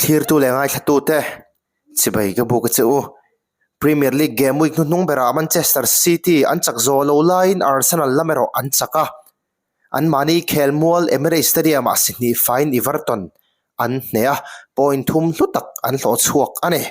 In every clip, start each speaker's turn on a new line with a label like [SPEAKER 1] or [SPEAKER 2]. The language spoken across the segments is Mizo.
[SPEAKER 1] Thlirtu leh ngaithlatute chibai ka buk a che u. Premier League game week hnuhnung berah Manchester City an chak zawh lo laiin Arsenal lam erawh an chak a. Anmahni khelmual Emirates Stadium-ah si hnih faiin Everton an hneh a, point thum hlu tak an hlawh chhuak a ni.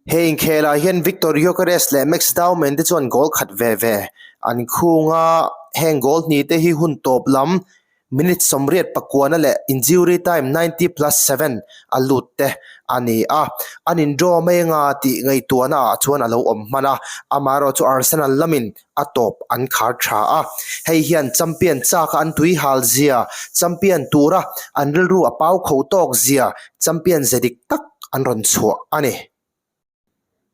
[SPEAKER 1] He inkhelah hian Viktor Gyokeres leh Max Dowman te chuan goal khat ve ve an khung a, heng goal hnih te hi hun tawp lam minute 84 leh injury time 90+7 a lut te a ni a, an in draw mai anga tih ngaihtuahna ah chuan a lo awm hman a, amaherawhchu Arsenal lamin a tawp an khar tha a, hei hian champion chak a an tui hal zia, champion tura an rilru a pau kho tawk zia, champion ze dik tak an rawn chhuah a ni.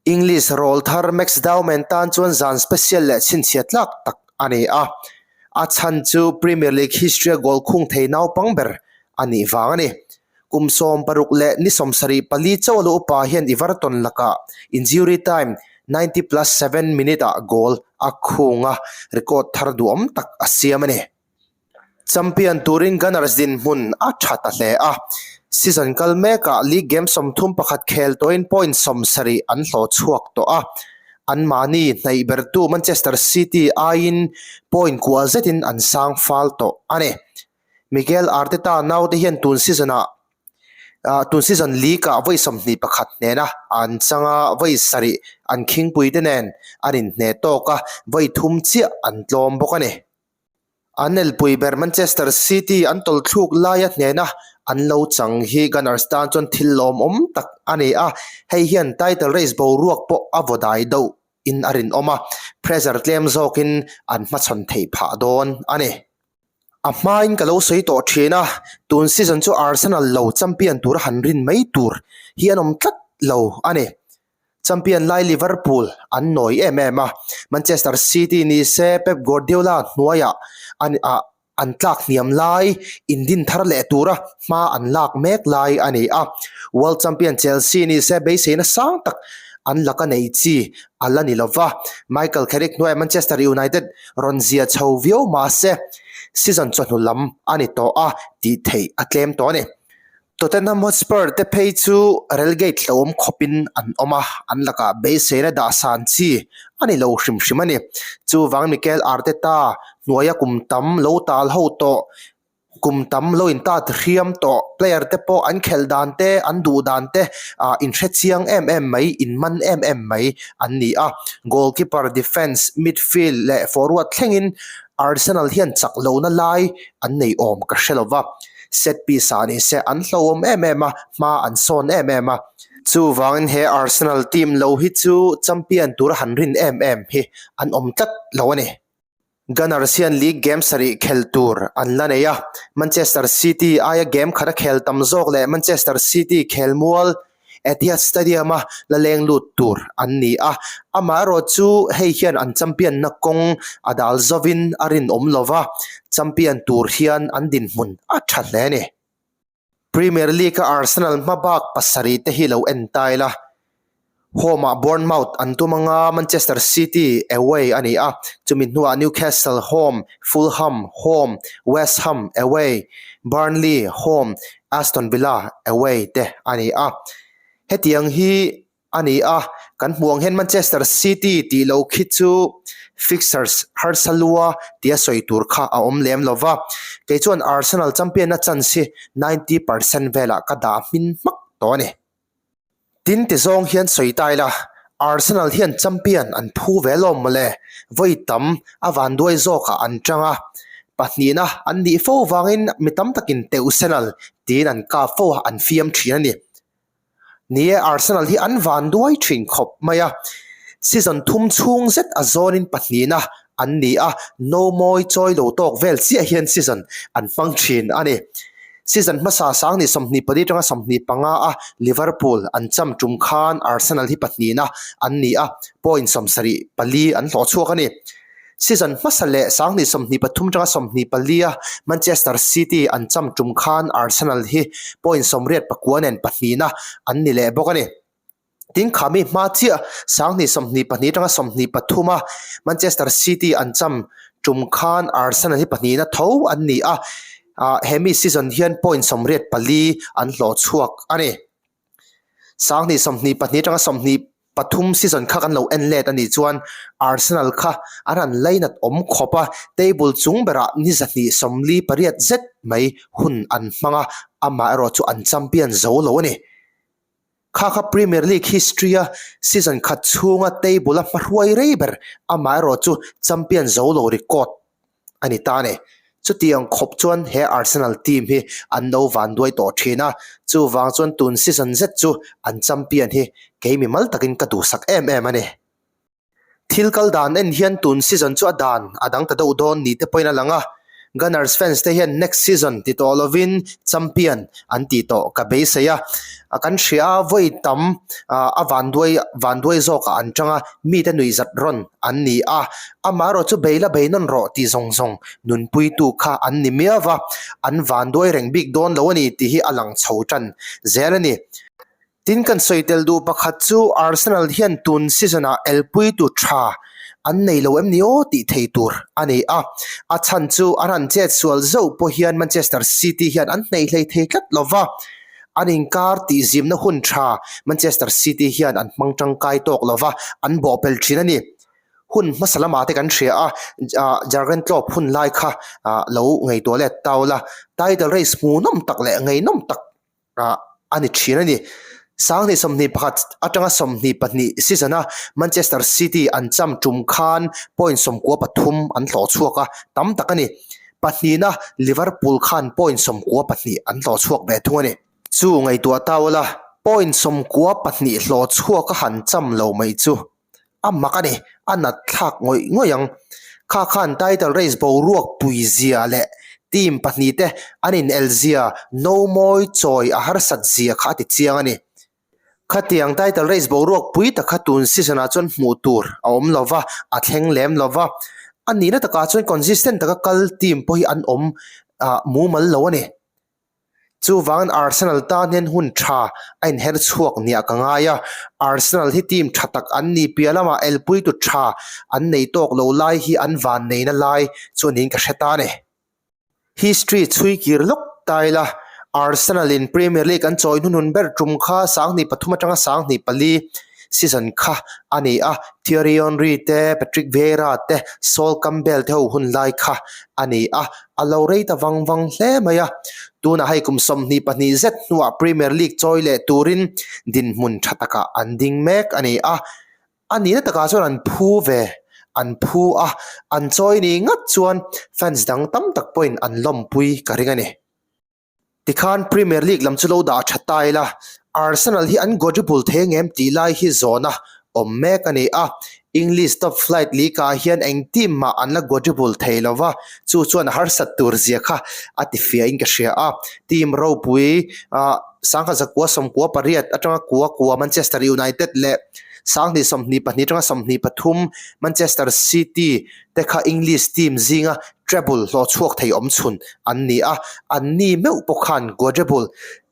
[SPEAKER 1] English rawl thar Max Dowman tan chuan zan special leh chhinchhiah tlak tak a ni a, a chhan chu Premier League history a goal khung thei naupang ber a nih vang a ni. Kum 60 leh ni 74 chauh a lo upa hian Everton lakah injury time 90+7 minute ah goal a khung a, record thar duhawm tak a siam a ni. Champion turin Gunners dinhmun a tha ta hle a, season kal mekah league game 31 khel tawhin point 70 an hlawh chhuak tawh a, anmahni hnaih bertu Manchester City aiin point kual zetin an sang fal tawh a ni. Mikel Arteta naute hian tun season-ah tun season league-ah vawi 21 hnena an chang a, vawi sarih an khingpuite nen an inhneh tawk a, vawi thum chiah an tlawm bawk a ni. An elpui ber Manchester City an tawlthluk laia hnena an lo chang hi Gunners tan chuan thil lawmawm tak a ni a, hei hian title race boruak pawh a vaw dai deuh in a rinawm a, pressure tlem zawkin an hmachhawn theih phah dawn a ni. A hmain ka lo sawi tawh thin a, tun season chu Arsenal lo champion tura han rin mai tur hi an awm tlat lo a ni. Champion lai Liverpool an nawi em em a, Manchester City ni se Pep Guardiola hnuaiah an ah an tlak hniam lai indin thar leh tura hma an lak mek lai a ni a. World Champion Chelsea ni se beiseina sang tak an laka nei chi a la ni lova, Michael Carrick hnuaiah Manchester United rawn zia chho viau mahse season chawhnu lam a ni tawh a tih theih a tlem tawh a ni. Tottenham Hotspur te phei chu relegate hlauhawm khawpin an awm a, an lakah beiseina dah san chi a ni lo hrim hrim a ni. Chuvang Mikel Arteta hnuaia kum tam lo tal ho tawh Kum tam lo in tat hriam tawh player te pawh an khelh dan te an duh dan te ah in hre chiang em em mai in man em em mai an ni a goalkeeper defence midfield leh forward thlengin Arsenal hian chak lohna lai an nei awm ka hre lova set piece ah ni se an hlauhawm em em a hma an sawn em em a chuvangin he Arsenal team lo hi chu champion tura han rin em em hi an awm tlat lo a ni. Gunners hian league game sarih khel tur an la nei a, Manchester City aia game khat a khel tam zawk leh Manchester City khelmual Etihad Stadium-a la leng lut tur an ni a, amaherawh chu hei hian an champion-na kawng a dal zovin a rinawm lova, champion tur hian an dinhmun a tha hle a ni. Premier League-a Arsenal hmabak pasarih te hi lo en ta ila. Home-ah Bournemouth an tum anga Manchester City away a ni a, chumi hnuah Newcastle home, Fulham home, West Ham away, Burnley home, Aston Villa away te a ni a. Hetiang hi a ni a, kan hmuh ang hian Manchester City tih loh khi chu fixtures harsa lua tia sawi tur kha a awm lem lo va, kei chuan Arsenal champion-na chance hi 90% velah ka dah hmin hmak tawh a ni. Tin ti zawng hian sawi ta ila, Arsenal hian champion an phu ve lawm mawle, vawi tam a vanduai zawkah an tang a, pahnihna an nih fo vangin mi tam takin Teusenal tiin an kap fo a, an fiam thin a ni. Ni e, Arsenal hi an van duai thin khawp mai a, season thum chhung zet a zawnin pahnihna an ni a, no mawi chawi lo tawk vel chiah hian season an hmang thin a ni. Season hmasa sang ni 24 atanga 25 a Liverpool an cham tum khan Arsenal hi pahnihna an ni a, point 74 an hlawh chhuak a ni. Season hmasa leh 2023 atanga 24 a Manchester City an cham tum khan Arsenal hi point 89 nen pahnihna an ni leh bawk a ni. Tin, khami hma chiah 2022 atanga 23 a Manchester City an cham tum khan Arsenal hi pahnihna tho an ni a, hemi season hian point 84 an hlawh chhuak a ni. 22 atanga 23 season kha kan lo en let a nih chuan Arsenal kha an han lainat awm khawp a, table chung berah ni 248 zet mai hun an hmang a, amaherawh chu an champion zo lo a ni. Kha kha Premier League history-a season khat chhunga table-a hmahruai rei ber amaherawh chu champion zo lo record a ni ta a ni. Chutiang khawp chuan he Arsenal team hi an lo vanduai tawh thin a, chuvang chuan tun season zet chu an champion hi kei mimal takin ka duhsak em em a ni. Thil kal dan en hian tun season chu a dan a dang ta deuh dawn ni te pawhin a lang a, Gunners fans te hian next season ti tawh lovin champion an tih tawh ka beisei a, kan hria a vawi tam a vanduai vanduai zawkah an tang a, mite nuihzat rawn an ni a, amaherawh chu bei la bei nawn rawh tih zawng zawng nunpuitu kha an ni miau va, an vanduai reng bik dawn lo a ni tih hi a lang chho tan zel a ni. Tin kan sawi tel duh pakhat chu Arsenal hian tun season ah elpuitu tha an nei lo em ni aw tih thei tur a ni a, a chhan chu an han chet sual zauh pawh hian Manchester City hian an hneih hlei thei tlat lo va, an inkar tih zimna hun tha Manchester City hian an hmang tangkai tawk lo va, an bawhpelh thin a ni. Hun hmasa lamah te kan hria a, Jurgen Klopp hun lai kha lo ngaihtuah let tau la, title race hmuhnawm tak leh ngaihnawm tak ah a ni thin a ni. 2021 atanga 22 season a Manchester City an cham tum khan point 13 an hlawh chhuak a, tam tak a ni. Pahnihna Liverpool khan point 12 an hlawh chhuak ve thung a ni. Chu ngaihtuah ta ula, point 12 hlawh chhuak a han cham lo mai chu A mak a ni, a nat thlak ngawih ngawih ang. Kha khan title race boruak pui zia leh team pahnihte an inel zia no mawi chawi a harsat zia kha a ti chiang a ni. Khatiang title race boruak pui tak kha tun season ah chuan hmuh tur a awm lo va, a thleng lem lo va. A nihna takah chuan consistent taka kal team pawh hi an awm mumal lo a ni. Chuvangin Arsenal tan hian hun tha a inher chhuak niah ka ngai a, Arsenal hi team tha tak an ni piah lamah elpuitu tha an nei tawk lo lai hi an van neina lai chu niin ka hre ta a ni. History chhui kir lawk ta ila, Arsenal in Premier League an chawi hnunhun ber tum kha 2003 atanga 2004 season kha a ni a, Thierry Henry te, Patrick Vieira te, Sol Campbell te ho hun lai kha a ni a, A lo rei ta vang vang hle mai a, tunah hei kum 22 zet hnuah Premier League chawi leh turin dinhmun tha takah an ding mek a ni a, a nihna takah chuan an phu ve, an phu a, an chawi ni ngat chuan fans dang tam tak pawhin an lawmpui ka ring a ni. Tikhan Premier League lam chu lo dah tha ta ila, Arsenal hi an quadruple thei ang em tih lai hi zawhna awm mek a ni a. English top flight league ah hian eng team mah an la quadruple thei lo va, chu chuan a harsat tur zia kha a ti fiahin ka hria a. Team ropui 1998 atanga kua kua Manchester United leh 2022 atanga 23 Manchester City te kha English team zinga treble hlawh chhuak thei awm chhun an ni a, an ni meuh pawh khan quadruple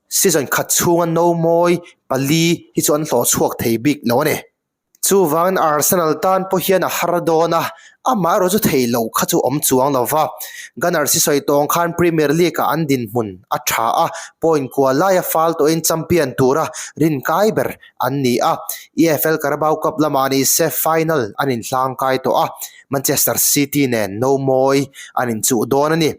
[SPEAKER 1] season khat chhunga no mawi pali hi chu an hlawh chhuak thei bik lo a ni. Chuvangin Arsenal tan pawh hian a har dawn a, amaherawh chu thei loh kha chu awm chuang lo va. Gunners hi sawi tawng khan Premier League-ah an dinhmun a tha a, point kua laia fal tawhin champion tura rinkai ber an ni a, EFL Carabao Cup lamah ni se final an inhlangkai tawh a, Manchester City nen no mawi an inchuh dawn a ni.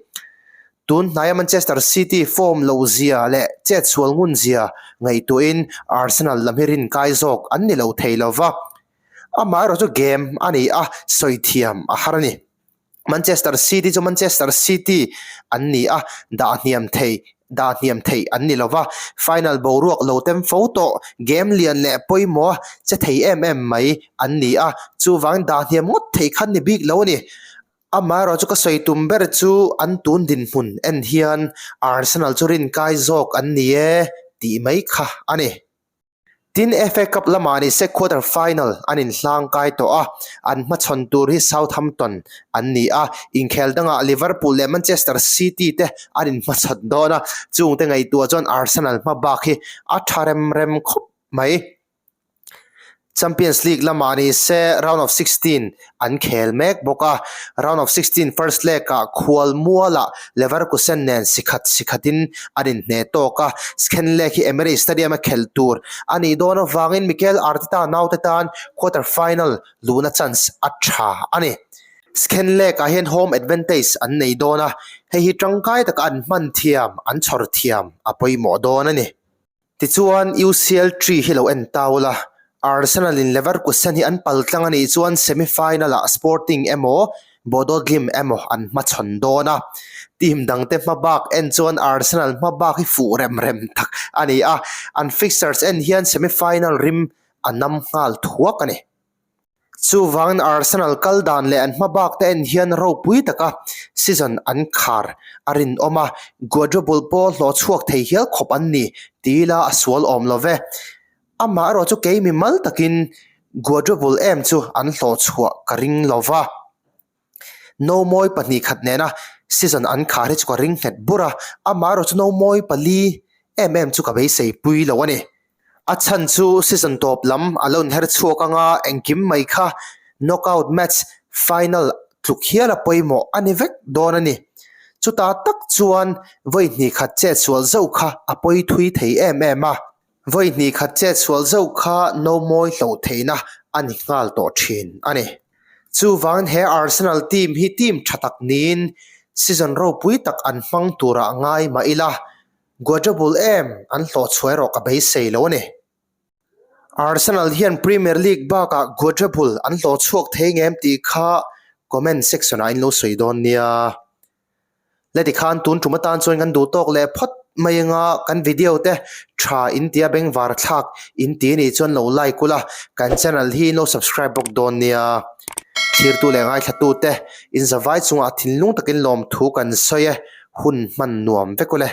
[SPEAKER 1] Tun hnaia Manchester City form loh zia leh chet sual ngun zia ngaihtuahin Arsenal lam hi rinkai zawk an ni lo thei lo va, amaherawh chu game a ni a, sawi thiam a har a ni. Manchester City chu Manchester City an ni a, dah hniam thei dah hniam theih an ni lova, final boruak lo tem fo tawh, game lian leh pawimawh che thei em em mai an ni a, chuvangin dah hniam ngawt theih kha an ni bik lo a ni. Amaherawh chu ka sawi tum ber chu an tun dinhmun en hian Arsenal chu rinkai zawk an ni e tih mai kha a ni. Tin, FA Cup lamah ni se quarter final an inhlang kai tawh a, an hmachhawn tur hi Southampton an ni a, inkhel dangah Liverpool leh Manchester City te an inhmachhawn dawn a, chungte ngaihtuah chuan Arsenal hma bak hi a tha rem rem khawp mai. Champions League lamah ni se round of 16 an khel mek bawk a, round of 16 first leg-ah khualmualah Leverkusen nen sikhat sikhatin an inhne tawk a, second leg hi Emirates Stadium-a khelh tur a nih dawn avangin Mikel Arteta naute tan quarter final luhna chance a tha a ni. Second leg-ah hian home advantage an nei dawn a, hei hi tangkai taka an hman thiam, an chhawr thiam a pawimawh dawn a ni. Tichuan, UCL tree hi lo en ta ula, Arsenal in Leverkusen hi an pal tlang a nih chuan semi-final ah Sporting emaw Bodo Glimt emaw an hmachhawn dawn a. Team dangte hmabak en chuan Arsenal hmabak hi fuh rem rem tak a ni a, an fixtures en hian semi-final rim a nam nghal thuak a ni. Chuvangin Arsenal kal dan leh an hmabak te en hian ropui taka season an khar a rinawm a, quadruple pawh hlawh chhuak thei hial khawp an ni ti ila a sual awm lo ve. Amaherawh chu kei mimal takin quadruple em chu an hlawh chhuah ka ring lo va. Nomawi 2 khat nena season an khar hi chu ka ring nghet bur a, amaherawh chu nomawi pali em em chu ka beisei pui lo a ni. A chhan chu season tawp lam a lo inher chhuak anga engkim mai kha knockout match final tluk hial a pawimawh a ni vek dawn a ni. Chutah tak chuan vawi hnih khat chet sual zauh kha a pawi thui thei em em a. Vawi hnih khat chet sual zauh kha no mawi hloh theihna a ni nghal tawh thin a ni. Chuvangin he Arsenal team hi team tha tak niin season ropui tak an hmang turah ngai mah ila, Quadruple em an hlawh chhuah erawh ka beisei lo a ni. Arsenal hian Premier League bakah quadruple an hlawh chhuak thei ngem tih kha comment section ah in lo sawi dawn nia. Le tikhan tun tum atan chuan kan duh tawk leh phawt mai anga kan video te tha in tia bengvar thlak in ti anih chuan lo like ula kan channel hi in lo subscribe bawk dawn nia. Thirtu leh ngaithlatute in zavai chungah thinlung takin lawmthu kan sawi e, hun hman nuam vek ule.